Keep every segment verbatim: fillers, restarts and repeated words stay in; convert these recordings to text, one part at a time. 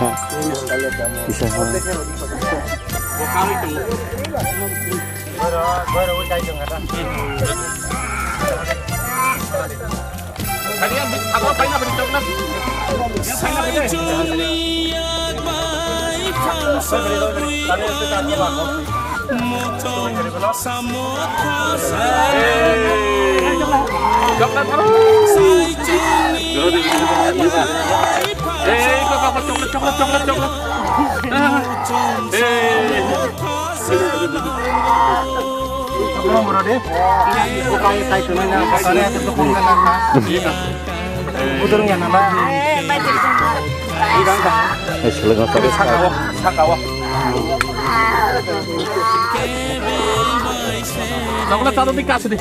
Ha. Kisa ha. Eh, seleng apa? Saka-o, saka-o. Chocolate satu tikas di.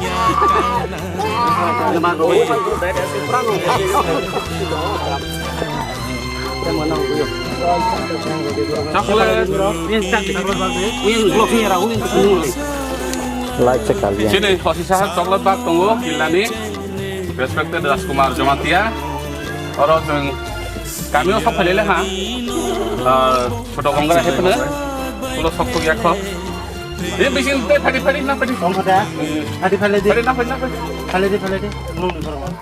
Chocolate. Light sekali ya. Sini, hosi saha chocolate bag tongo, gilani. Respected Rajkumar Jamatia, oro chwng kamio sok phailele ha, ah, Choto Gongora hai phano, ulo sok thok yakho. Ye bisin te phadi phadi na phadi. Tongkho da. Phadi phadi di. Phadi na phadi na phadi. Phadi di, phadi di. Nung ni borok.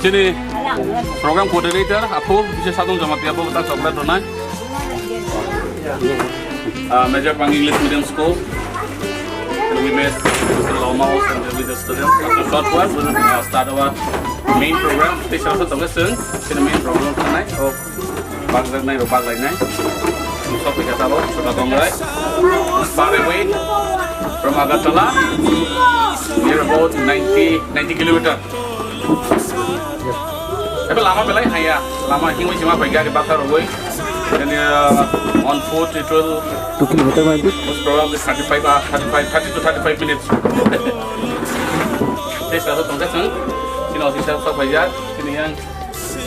Chini program coordinator, Apu, Biswa Sadong Jamatia, Apu, ta chocolate ronai. Uh, Major Pang English Medium School. And we made Mister Loma also and with the students. After short while, we'll uh, start our main program. This is also the lesson. It's the main program tonight. Oh, bag bag nai, bag bag nai. Topika tabo, Chota Gongrai. Far away from Agartala, near about ninety, ninety kilometer. Ebe lama belai haya, lama himui sima bai gari bakar rogoi. Then uh, on foot it will two kilometer might be. Most probably thirty-five or thirty-five, thirty to thirty-five minutes. Tei sa tong ka chang, sino sisa sa bai ya, sini yang,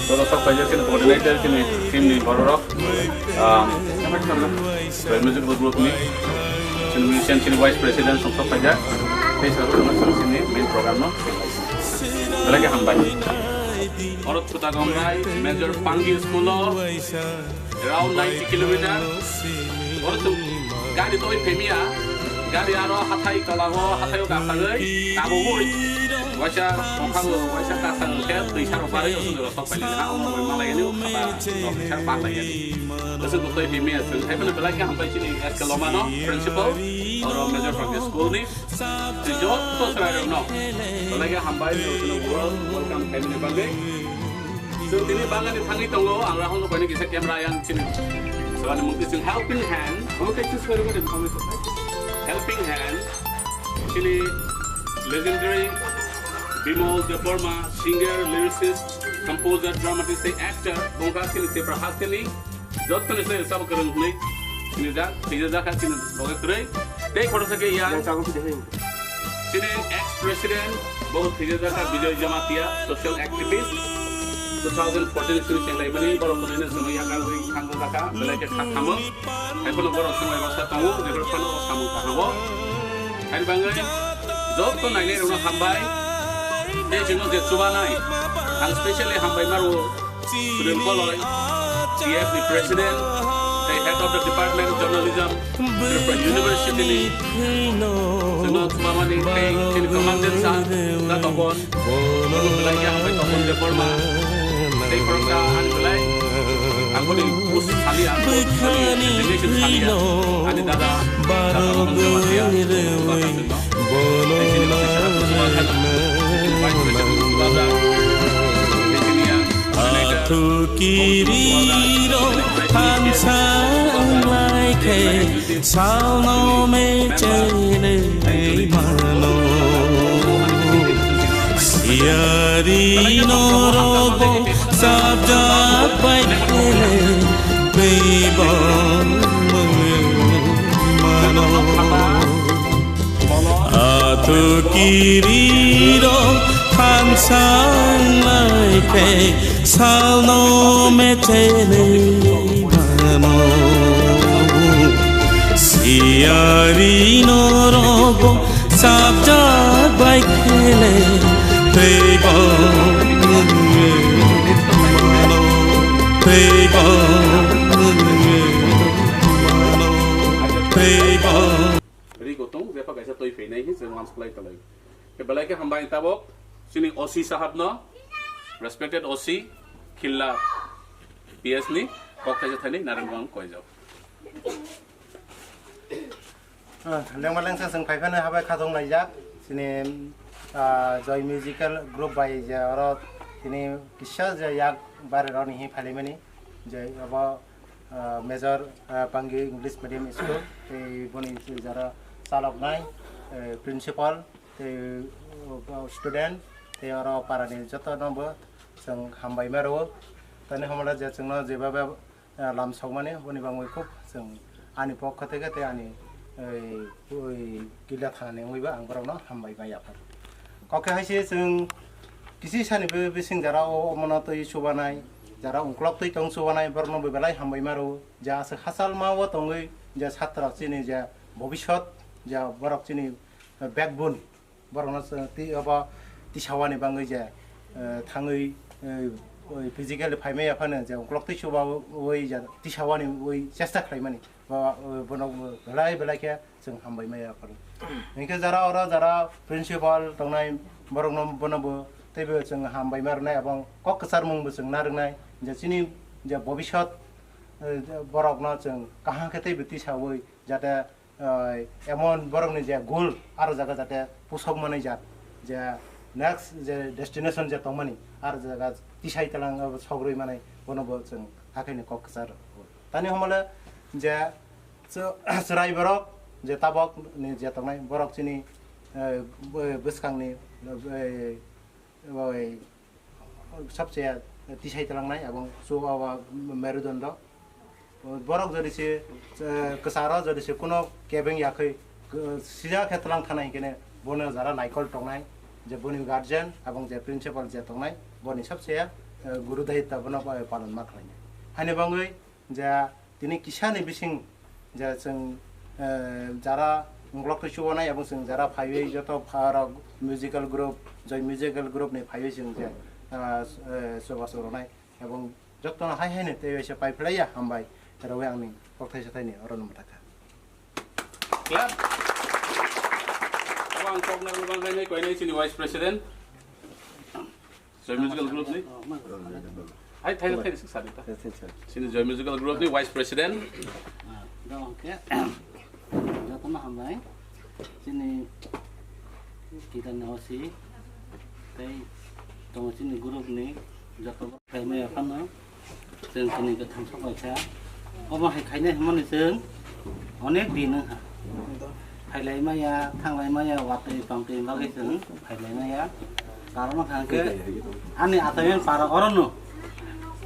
solo sa bai ya, sini coordinator, sini team ni borok. Um, Musical group ni chini musician, chini vice president song sok paijak. Tei sa rok sini main program no. Belai khe hambai. Oro Chota Gongrai Major Pangi school o around ninety kilometer. Oro chwng gari toi phemiya. Gari aro hathai tola o, hathai o gasagwi tabugwi. Waisa tongkhago, waisa kasang khe twi sarok barwi o sundoro sok paijak. Ha, o malai ani o khata rok twi sar bak lai ani. Bwswk bwtwi bimi aswk hai phano belai khe hambai chini S K Lomano, principal, oro Major Practice School ni. Tei joto chwrairokno belai khe hambai, jotono world welcome khaimani bagwi. Chwng tini bangani thangwi tongo, ang Rahul no koini kisa camera yang chini. Swani mungti chwng helping hand. Helping hand. Chini legendary Bimal Debbarma, singer, lyricist, composer, dramatist, tei actor, bongkha chini Tipra hasteni. Jottoni se sabo kwrwng hwnwi sinijak, thwijajakha chini loge kwrwi. Tei khoroksa khe ya chini ex president, bo thwijajakha Bijoy Jamatia, social activist. Two thousand fourteen sini chenglaimani borok hwnwi no chwngno yakarwi thangjajakha, belai khe kha thamo. Hai phano borok chwngbai baksa tongo, jephru phano o samung kahango. Hai bangwi jotto nainai rokno hambai. Tei chwngno je chubanai, ang specially hambai maro. Sudin Koloi, T F ni President, tei Head of the Department Journalism, Tripura University ni, chwngno chumamani tei chini Commandant Sir, da Topon, bono belai khe hambai Topon Debbarma, tei khoroksa ani belai, ang boni post saliya, resignation saliya, ani dada, da Topon Jamatia, Athukiriro thansanglai khe salno mechenwi mano. Siyari norokbo chapjak bai khe teibo mano. Athukiriro thansanglai khe salno mechenwi mano. Siyari norokbo chapjak bai khele teibo mano, teibo mano, teibo. Ri kutung, jepha kaisa twi phinai hi chwng uansuk lai tongwi. Khe belai khe hambai tabok chini O C sahab no, respected O C, Khilla P S ni kok thaisa thani narwkno ang koijak. Ah, lengma lengsa chwng phai phano habai khatung laijak. Chini, ah, Joy Musical Group bai je oro tini kisa je yak bare roni hi phalimani je abo ah, Major, ah, Pangi English Medium School, tei boni jara chaloknai, eh, principal, tei, oh, student, tei oro parani jotono bo chwng hambai ma rwo. Tani hamle je chwngno jebabe, ah, lam sokmani, boni bangwi khub chwng ani pokho theke tei ani, eh, ui, kila thanani wngwi bo ang borokno hambai ma yapha. Kok khe hai se chwng kisi sani be-, bising jara o, omono twi chubanai, jara ungkulok twi tong chubanai, borokno bo belai hambai ma rwo. Ja aswk hachal ma o tongwi, ja satra chini ja bobisot, ja borok chini, eh, backbone, borokno chwng twi obo tisawani bangwi ja, eh, thangwi, eh, oi physically phaimaya phano ja ungkulok twi chubawi ja tisawani wi chesta khlaimani. Bo, eh, bono belai belai khe chwng hambai maya phano. Hinkhe jara oro jara principal tongnai borokno bono bo teibo chwng hambai ma rwnai, abang kok kwcharmung bo chwng narwknai, je chini je bobisot, eh, borokno chwng kaham khe teibo tisawi jate, eh, emon borokni je goal aro jaga jate pusok manwi jak, je next je destination je tongmani aro jaga tisai talang sogrwi manai, bono bo chwng hakhe ni kok kwchar. Tani homole Je chw-, chwrai borok je tabok ni je tongnai borok chini, eh, bw-, bwskang ni, eh, oi, sabse tisai twlangnai abong chubawa merudondo. Borok jodi se, eh, kwcharo jodi se kuno kebeng yakwi, eh, sijak khe twlang thana hinkhe bono jara naikol tongnai, je boni guardian abong je principal je tongnai, boni sabse, eh, guru dayitwa bono palon ma khlainai. Haini bangwi je tini kisani bising je chwng, eh, jara ungkolok twi chubanai, abong chwng jara phaiwi joto pharok musical group, Joy Musical Group ni phaiwi chwng je, ah, eh, chubachu rwnai, abong jotono hai haino tei waisa paiphlaiya hambai rwwi angni kokthaisa thaini orono mwthakha. Clap. Abang kok narwkna bangkhainai koinai chini Vice President. Joy Musical Group ni? Hai, thai, thai, sik sadi ta. Sini Joy Musical Group ni Vice President. Ah, dong ke. Jotono hambai. Sini kita ni O C. Tei tongo sini group ni joto. Khaimaya phano. Chwng chini kwthang sok bai kha. Omo hai khainai hwnmani chwng onek din wng kha. Phailai maya, thanglai maya, watwi tongtwi bagwi chwng phailai maya. Karon wngkha hwnkhe ani achaimani para orono,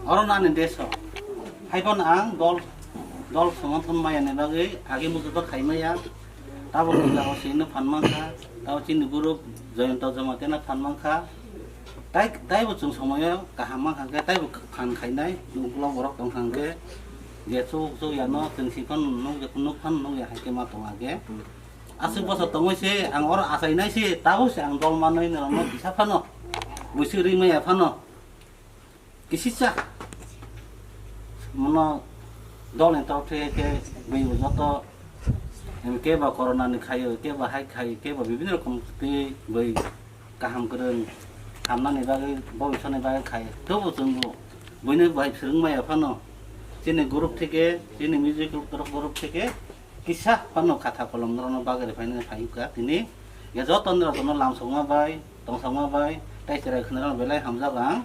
orono ani desh o. Hai phano ang dol, dol somothon maya ni bagwi agi muchuk khai maya. Tabuk ni jaga o sini phan mankha, tabuk chini guru Jayanta Jamatia no phan mankha. Tai, taibo chwng somoyo kaham mankha khe, taibo phan khainai, ukulok borok tongkha khe, je chuk chuk ya no chwng si phano nuk, nuk phano nuk ya hai khe ma tong age. Aswk bwsa tongwi se ang oro achainai se, tabuk se ang dol manwi norok no kisa phano, buisi rwi maya phano. Kisisa mono dol ni tawk thwi khe bui bo joto, em, kebo corona ni khaio, kebo hai khaio, kebo bibhinno rokom twi bui kaham kwrwng hamnani bagwi, bobiswkni bagwi khaio. Tobo chwng bo buino bai phwrwng maya phano chini group theke, chini music group, group theke kisa phano khatha kolom norokno bagwi rwphainani phai wngkha tini. Ya joto norokno lamsokma bai, tongsokma bai, tei cherai khwnarokno belai hamjak ang.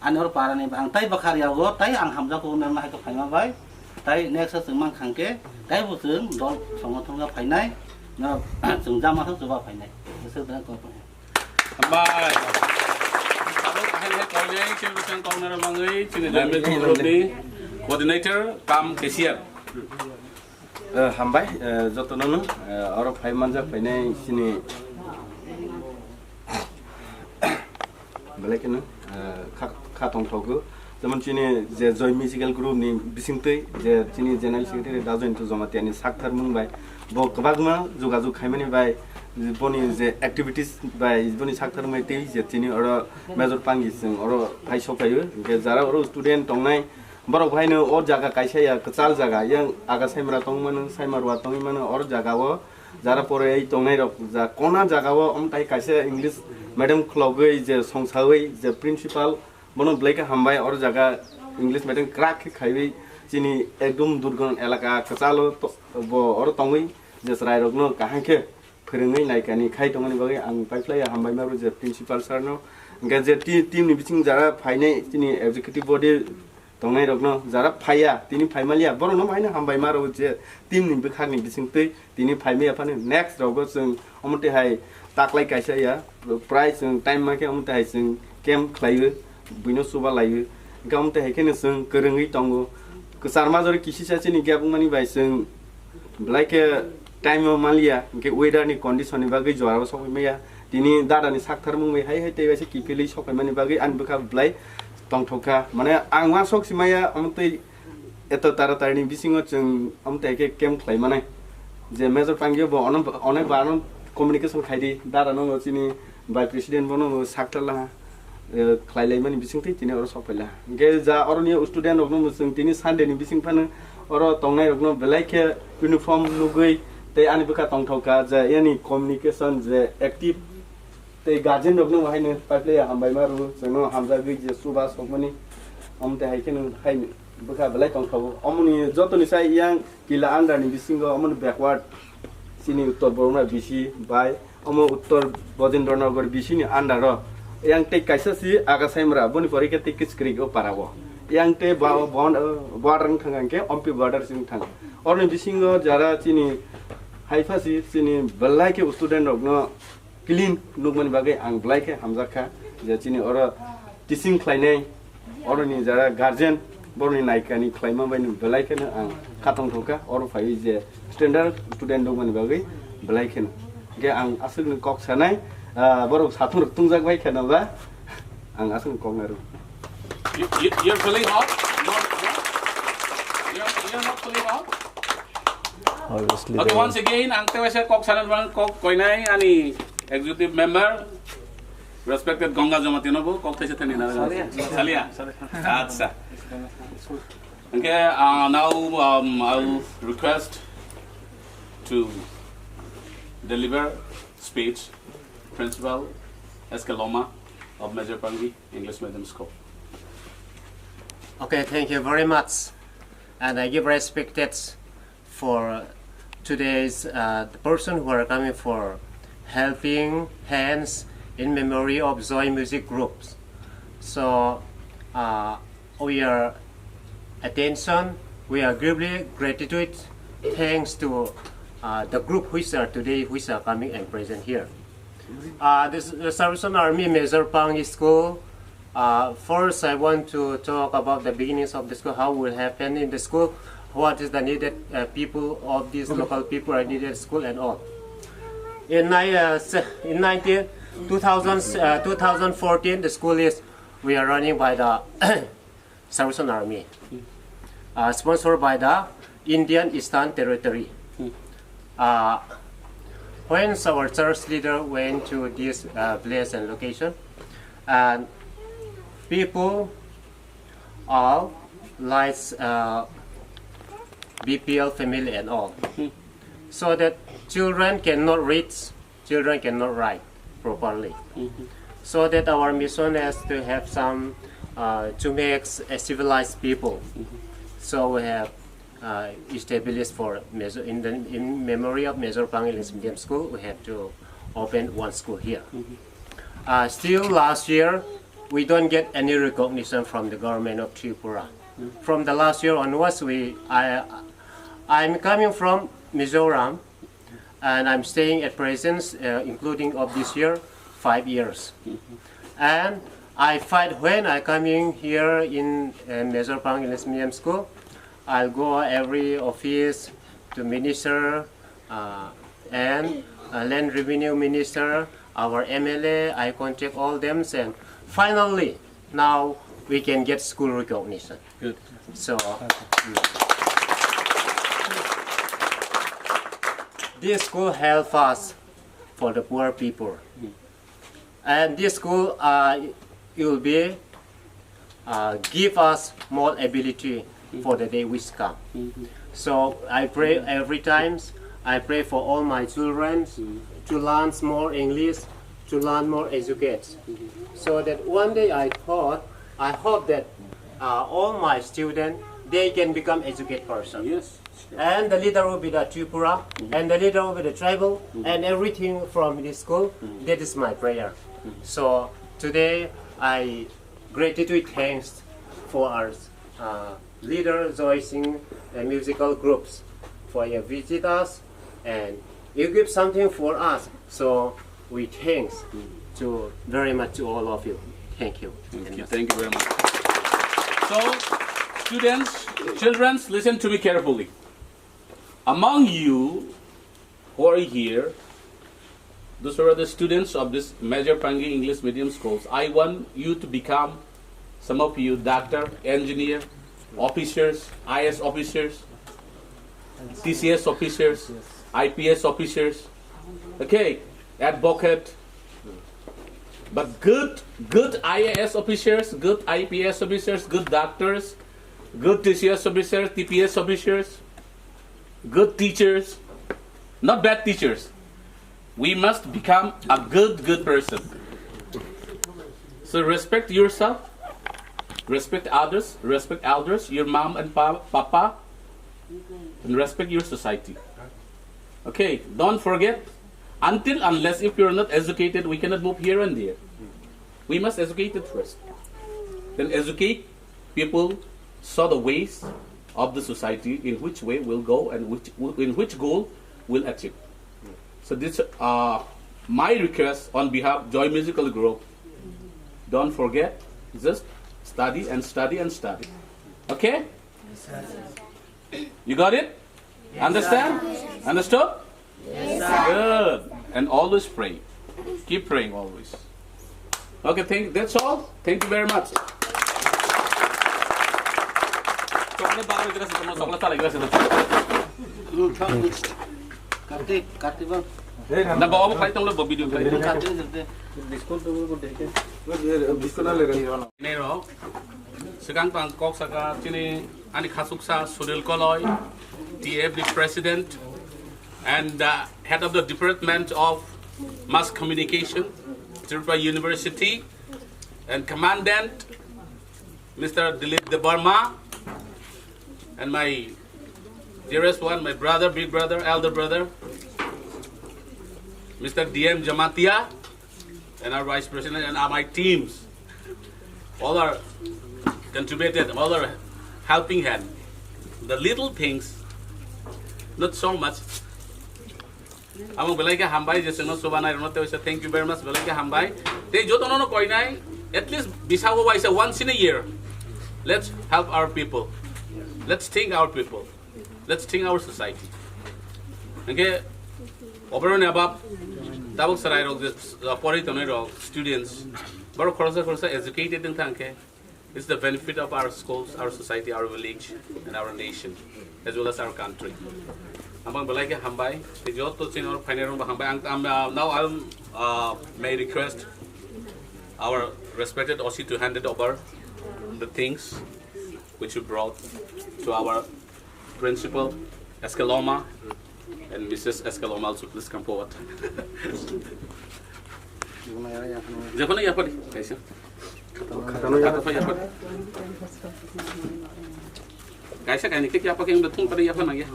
Ani oro para ni ang tai bwkha rw yago, tai ang hamjak kok nang hai khe phaima bai. Tai next o chwng mang khang khe, tai bo chwng dol songo thong phainai, no chwng jama thang chuba phainai. Bwswk da kok phainai. Hambai. Abo kahai hai kok ni, chini bwsang kok nara mangwi, chini Dharmik Group ni coordinator cum cashier. Eh, hambai, eh, jotono no, eh, oro phai manjak phainai chini belai kheno, eh, kha, kha tongthogo. Jemon chini je Joy Musical Group ni bisingtwi je chini General Secretary Rajoyinto Jamatia ni sakthar mung bai bo kwbangma jogajog khaimani bai boni je activities bai boni sakthar mung bai tei je chini oro Major Pangi chwng oro phai sok phaio. Hwnkhe jara oro student tongnai, borok haino o jaga kaisa ya kwchal jaga, yang aga Saimra tongmano, Saimarwa tongmano, or jaga o jara poroi tongnai rok ja kona jaga o, omtai kaisa English medium khulogwi je songsawi je principal, bono belai khe hambai, or jaga English medium kwrak khe khaiwi chini ekdom durgon elaka kwchalo to-, bo oro tongwi je chwrai rokno kaham khe phwrwngwi naikani khai tongmani bagwi ang paiphlaiya hambai ma rw je principal sir no. Hwnkhe je ti-, team ni bising jara phainai chini executive body tongnai rokno jara phaiya, tini phaimaliya, borokno haino hambai ma rw je team ni bwkhak ni bisingtwi tini phaimaya phano next rogo chwng omo twi hai taklai kaisa ya, prai chwng time ma khe omo twi hai chwng camp khlaiwi. Buino chuba laiwi. Hwnkhe omo twi hai kheno chwng kwrwngwi tongo. Kwchar majori kisisa chini gap wngmani bai chwng belai khe time o manliya, hwnkhe weather ni condition ni bagwi jora o sokwi maya. Tini dada ni sakthar mung bai hai hai tei waisa kiphilwi sokphaimani bagwi ani bwkha belai tongthok kha. Mane ang uansuk si maya, omo twi eto taratari ni bisingo chwng omo twi hai khe camp khlai manai. Je Major Pangi bo ono, onek ba ano communication khai di, dada no chini bai president bono bo sakta laha, eh, khlai lai mani bising twi tini oro sok phai laha. Hwnkhe ja oro ni student rok no bo chwng tini Sunday ni bising phano oro tongnai rok no belai khe uniform nugwi tei ani bwkha tongthok kha je yani communication je active tei guardian rok no bo haino paiphlai hambai ma rw chwng no hamjagwi je chuba sok mani omo twi hai kheno hai bwkha belai tongthok o. Omo ni joto ni sai yang Kila under ni bisingo omo ni backward chini Uttor Bormona bisi bai omo Uttor Bojendra Nagar bisi ni under o. Yang tei kaisa si Agasaimra, boni pore khe tei Kiskrik o para o. Yang tei ba-, bon-, border wng thang khe Ompi border sing thang. Oroni bisingo jara chini haiphasi chini belai khe student rokno clean nukmani bagwi ang belai khe hamjak kha, je chini oro teaching khlainai, oroni jara guardian, boroni naikani khlaima bai no belai kheno ang khatong thokha, oro phaiwi je standard student nukmani bagwi belai kheno. Hingkhe ang aswkni kok sanai, ah, borok satung rok tungjak bai kheno ba, ang aswkni kok narwk. You, you, you're feeling hot? Not, you're, you're not feeling hot? Obviously, okay, they once again, ang tewaisa kok sanai bang kok koinai ani executive member, respected Ganga Jamatia no bo kok thaisa thani na. Salia. Salia. Acha. Okay, uh, now, um, I'll request to deliver speech Principal S K Loma of Major Pangi English Medium School. Okay, thank you very much. And I give respected for today's, uh, the person who are coming for helping hands in memory of Joy Music Groups. So, uh, we are attention, we are gratefully gratitude thanks to, uh, the group which are today, which are coming and present here. Uh, this, the Salvation Army Major Pang School. Uh, first, I want to talk about the beginnings of the school, how will happen in the school, what is the needed, uh, people of these local people are needed school and all. In, ni- uh, se- in nineteen, two thousand, uh, two thousand fourteen, the school is, we are running by the Salvation Army, uh, sponsored by the Indian Eastern Territory. Uh, when our church leader went to this, uh, place and location, and people all like, uh, B P L family and all, so that children cannot read, children cannot write properly. So that our mission is to have some, uh, to make s- a civilized people. So we have, uh, established for Major, in the in memory of Major Pang English Medium School, we have to open one school here. Uh, still last year, we don't get any recognition from the government of Tripura. From the last year onwards, we I I'm coming from Mizoram, and I'm staying at present, uh, including of this year, five years. And I fight when I coming here in, uh, Major Pang English Medium School. I'll go every office to minister, uh, and, uh, land revenue minister, our M L A. I contact all them, and finally now we can get school recognition. Good. So, mm. This school help us for the poor people. And this school, uh, will be, uh, give us more ability for the day which come. So I pray every times, I pray for all my children to learn more English, to learn more educate. So that one day I thought, I hope that, uh, all my students, they can become educate person. Yes. And the leader will be the Tripura, and the leader will be the tribal, and everything from this school. That is my prayer. So today I gratitude thanks for our, uh, leader Joy Singh and musical groups for your visit us, and you give something for us. So we thanks to very much to all of you. Thank you. Thank you. Thank you very much. So, students, children, listen to me carefully. Among you who are here, those are the students of this Major Pangi English Medium Schools. I want you to become, some of you, doctor, engineer, officers, I A S officers, T C S officers, I P S officers, okay, advocate. But good, good I A S officers, good I P S officers, good doctors, good T C S officers, T P S officers, good teachers, not bad teachers. We must become a good, good person. So respect yourself, respect others, respect elders, your mom and pa- papa, and respect your society. Okay, don't forget, until unless if you're not educated, we cannot move here and there. We must educate it first. Then educate people, show the ways, of the society, in which way we'll go and which, in which goal we'll achieve. So this, uh, my request on behalf Joy Musical Group, don't forget, just study and study and study. Okay? You got it? Understand? Understood? Good. And always pray. Keep praying always. Okay, thank, that's all. Thank you very much. Chocolate bar, chocolate, chocolate. Kartik, Kartik bang. Na bawa mo kaitung lo video kaitung. Kartik ni jete. Biskut na le. Nero. Sekarang tang kok saka chini ani khasuksa Sunil Koloi, T F D president, and, uh, head of the Department of Mass Communication, Tripura University, and Commandant, Mister Dilip Debbarma, and my dearest one, my brother, big brother, elder brother, Mister D M Jamatia, and our vice president, and our, my teams. All are contributed, all are helping hand. The little things, not so much. Amo belai khe hambai je chwngno chubanai rwno tei waisa thank you very much, belai khe hambai. Tei jotono no koinai, at least bisao waisa once in a year. Let's help our people. Let's think our people. Let's think our society. Hingke oboroni abab tabuk chwrairok je, uh, poroi tongnai rok, students, borok khoroksa khoroksa educated wng thang khe, it's the benefit of our schools, our society, our village, and our nation, as well as our country. Abang belai khe hambai, tei joto chini oro phainai rok bo hambai. Ang, ang, uh, now I'm, uh, may request our respected O C to hand it over the things which you brought to our principal, S K Loma, and Missus S K Loma also, please come forward. Jokhon ya padi, kaisa. Kata pa ya padi. Kaisa kaini khe ya pa khe thung padi ya pa nang ya.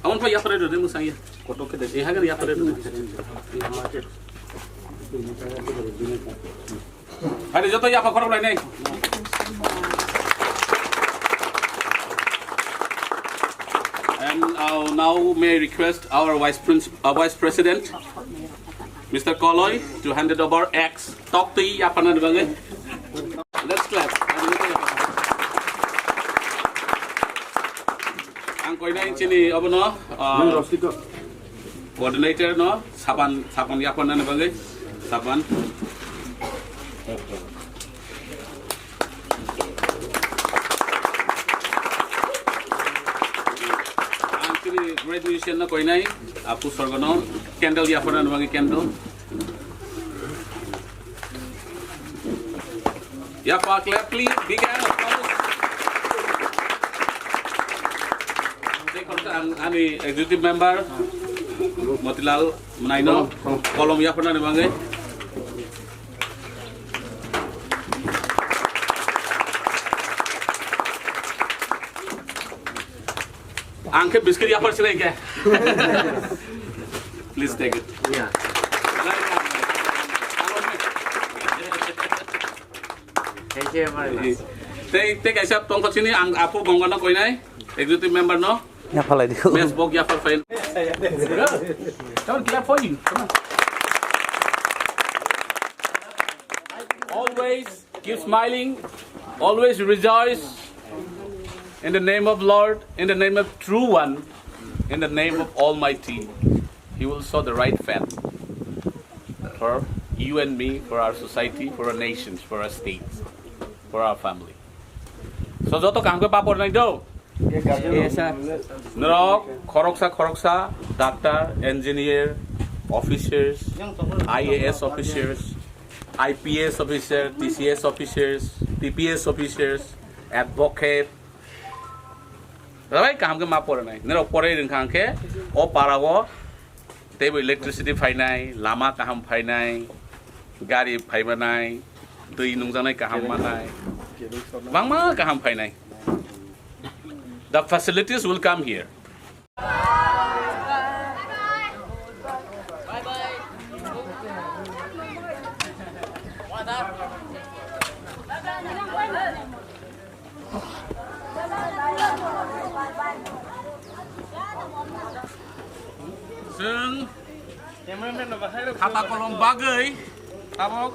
Amun pa ya padi do de musang ya. Koto khe de. Eh, hagar ya padi do. Hari joto ya pa khorok lai nai. And, uh, now may I request our Vice Prince, uh, Vice President, Mister Koloi, to hand it over X. Talk to ya pa nani bagwi. Let's clap. Ang koinai chini obono, uh, coordinator no sapan, sapan yapon nani bagwi sapan. Ang chini great musician no koinai apu sorgono candle yapon nani bagwi candle. Ya, pa, clap, please. Big hand of applause. Tei khoroksa ang ani executive member Motilal Manaino kolom yapharnani bagwi. Ang khe biscuit yaphar sinai khe. Please take it. Yeah. Thank you very much. Tei, tei kaisa tongkha chini ang apu Gongano koinai, executive member no. Yaphalai di. Mes bok yaphar fai. Come on, clap for you. Come on. Always keep smiling. Always rejoice in the name of Lord, in the name of true one, in the name of Almighty. He will show the right path for you and me, for our society, for our nations, for our states, for our family. So, joto kaham khe papor nai do. Yes, sir. Norok khoroksa khoroksa, doctor, engineer, officers, I A S officers, I P S officer, T C S officers, T P S officers, advocate, Rabai kaham khe ma porinai. Norok porwi rwngkha hwnkhe o para o teibo electricity phainai, lama kaham phainai, gari phaimanai, twi nungjaknai kaham manai, bangma kaham phainai. The facilities will come here. Chwng khata kolom bagwi tabok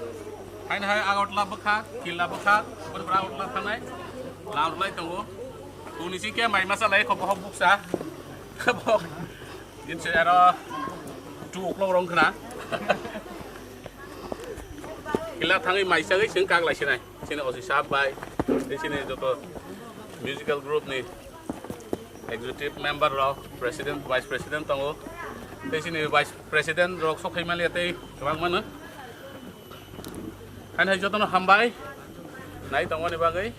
haino hai Agartala bwkha, Killa bwkha, bwrwkra Agartala thangnai lam rwlai tongo. Tuni si khe mai masa lai kho bohok buksa. Tabok din se aro two o'clock rong khna. Killa thangwi mai chagwi chwng kak lai sinai. Chini O C sahab bai, tei chini joto musical group ni executive member rok, president, vice president tongo. Tei chini vice president rok sok phai maliya tei kwbang mano. Haino hai jotono hambai nai tongmani bagwi.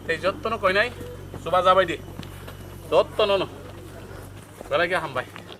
Tei jotono koinai chuba jabai di. Jotono no. Belai khe hambai.